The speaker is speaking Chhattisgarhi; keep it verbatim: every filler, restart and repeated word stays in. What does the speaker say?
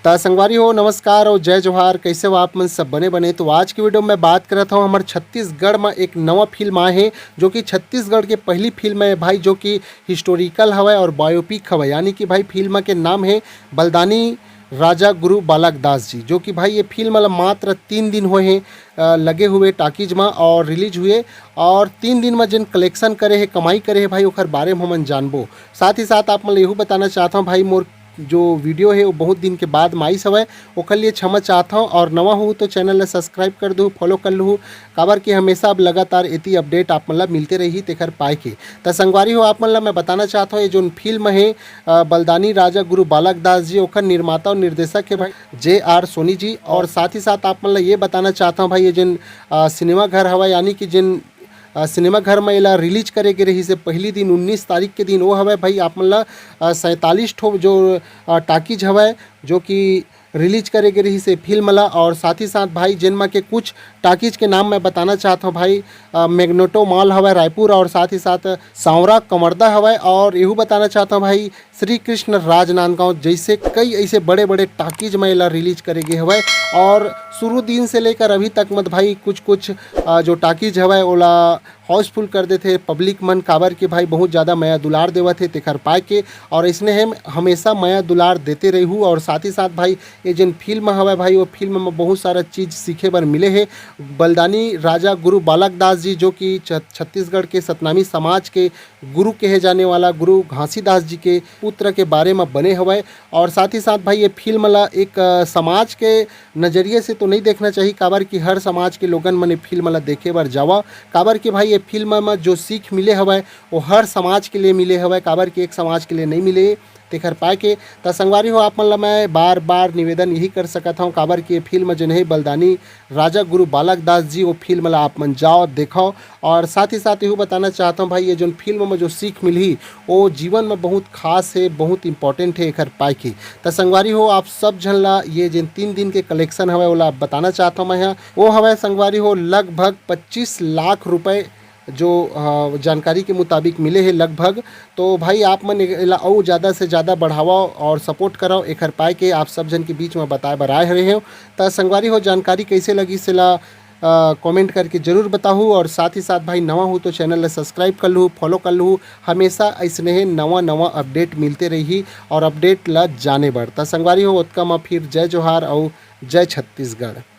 त संगवारी हो, नमस्कार और जय जोहार। कैसे हो आप मन? सब बने बने। तो आज की वीडियो में बात करत हूँ, हमर छत्तीसगढ़ में एक नवा फिल्म आए हे, जो कि छत्तीसगढ़ के पहली फिल्म है भाई, जो कि हिस्टोरिकल हवय और बायोपिक हवय। यानी कि भाई, फिल्म के नाम है बलिदानी राजा गुरु बालक दास जी, जो कि भाई, ये फिल्म ला मात्र तीन दिन होए हैं, अ, लगे हुए टाकीज में और रिलीज हुए, और तीन दिन में जिन कलेक्शन करे है, कमाई करे है भाई, ओकर बारे में हमन जानबो। साथ ही साथ आप मन ला यहू बताना चाहता हूँ भाई, मोर जो वीडियो है वो बहुत दिन के बाद माइस हवय, ओकर लिए क्षमा चाहत हूँ। और नवा हो तो चैनल ला सब्सक्राइब कर दू, फॉलो कर लू, काबर कि हमेशा अब लगातार एती अपडेट आप मन ला मिलते रही तेखर पाए के। त संगवारी हो, आप मन ला मैं बताना चाहत हूँ, ये जोन फिल्म है, अ, बलिदानी राजा गुरु बालक दास जी, ओकर निर्माता और निर्देशक है भाई जे आर सोनी जी। और साथ ही साथ आप मन ला ये बताना चाहत हूँ भाई, ये जिन, अ, सिनेमा घर हवय, यानी कि जिन, अ, सिनेमा घर में एला रिलीज करे गे रही से पहली दिन उन्नीस तारीख के दिन, वो हवय भाई, आप मन ला, अ, सैंतालीस ठो जो, अ, टाकीज हवय, जो कि रिलीज करे गे रही से फिल्म ला। और साथ ही साथ भाई, जेन मा के कुछ टाकीज के नाम मैं बताना चाहत हूँ भाई, अ, मैग्नेटो मॉल हवय रायपुर, और साथ ही साथ सांवरा कमरदा हवय। और यहू बताना चाहत हूँ भाई, श्री कृष्ण राजनांदगांव जैसे कई ऐसे बड़े बड़े टाकीज में एला रिलीज करे गे हवय। और शुरू दिन से लेकर अभी तक मत भाई, कुछ कुछ, अ, जो टाकीज हवय ओला हाउसफुल कर देथे पब्लिक मन, काबर के भाई, बहुत ज़्यादा मया दुलार देवत हे तेखर पाए के। और इसने हम हमेशा मया दुलार देते रही हूँ। और साथ ही साथ भाई, ये जिन फिल्म हवय भाई, वो फिल्म में बहुत सारा चीज़ सीखे बर मिले हे। बलिदानी राजा गुरु बालक दास जी, जो कि छ-, छत्तीसगढ़ के सतनामी समाज के गुरु कहे जाने वाला गुरु घासीदास जी के पुत्र के बारे में बने हवय। और साथ ही साथ भाई, ये फिल्म ला एक, अ, समाज के नज़रिए से तो नहीं देखना चाहिए, काबर कि हर समाज के लोगन मन ये फिल्म ला देखे बर जावा, काबर कि भाई, ये फिल्म में जो सीख मिले हवय, वो हर समाज के लिए मिले हवय, काबर कि एक समाज के लिए नहीं मिले। तेखर पाए के त संगवारी हो, आप मन ला मैं बार बार निवेदन यही कर सकत हूँ, काबर कि ये फिल्म जो नहीं, बलिदानी राजा गुरु बालक दास जी, वो फिल्म ला आप मन जाओ, देखो। और साथ ही साथ यहू बताना चाहत हूँ भाई, ये जोन फिल्म में जो सीख मिलही, वो जीवन में बहुत खास है, बहुत इंपॉर्टेंट है एखर पाए के। त संगवारी हो, आप सब झन ला ये जिन तीन दिन के कलेक्शन हवय, ओला बताना चाहत हूँ मैं यहाँ। वो हवय संगवारी हो, लगभग पच्चीस लाख रुपए जो, अ, जानकारी के मुताबिक मिले हे लगभग। तो भाई, आप मन एला अउ ज़्यादा से ज़्यादा बढ़ावा और सपोर्ट कराओ, एखर पाए के आप सब झन के बीच में बताए बर आए रहे हो। त संगवारी हो, जानकारी कैसे लगी, सेला, अ, कमेंट करके जरूर बताहू। और साथ ही साथ भाई, नवा हो तो चैनल ला सब्सक्राइब कर लू, फॉलो कर लू, हमेशा ऐसने हे नवा नवा अपडेट मिलते रही और अपडेट ला जाने बर। त संगवारी हो, ओतका म फिर जय जोहार अउ जय छत्तीसगढ़।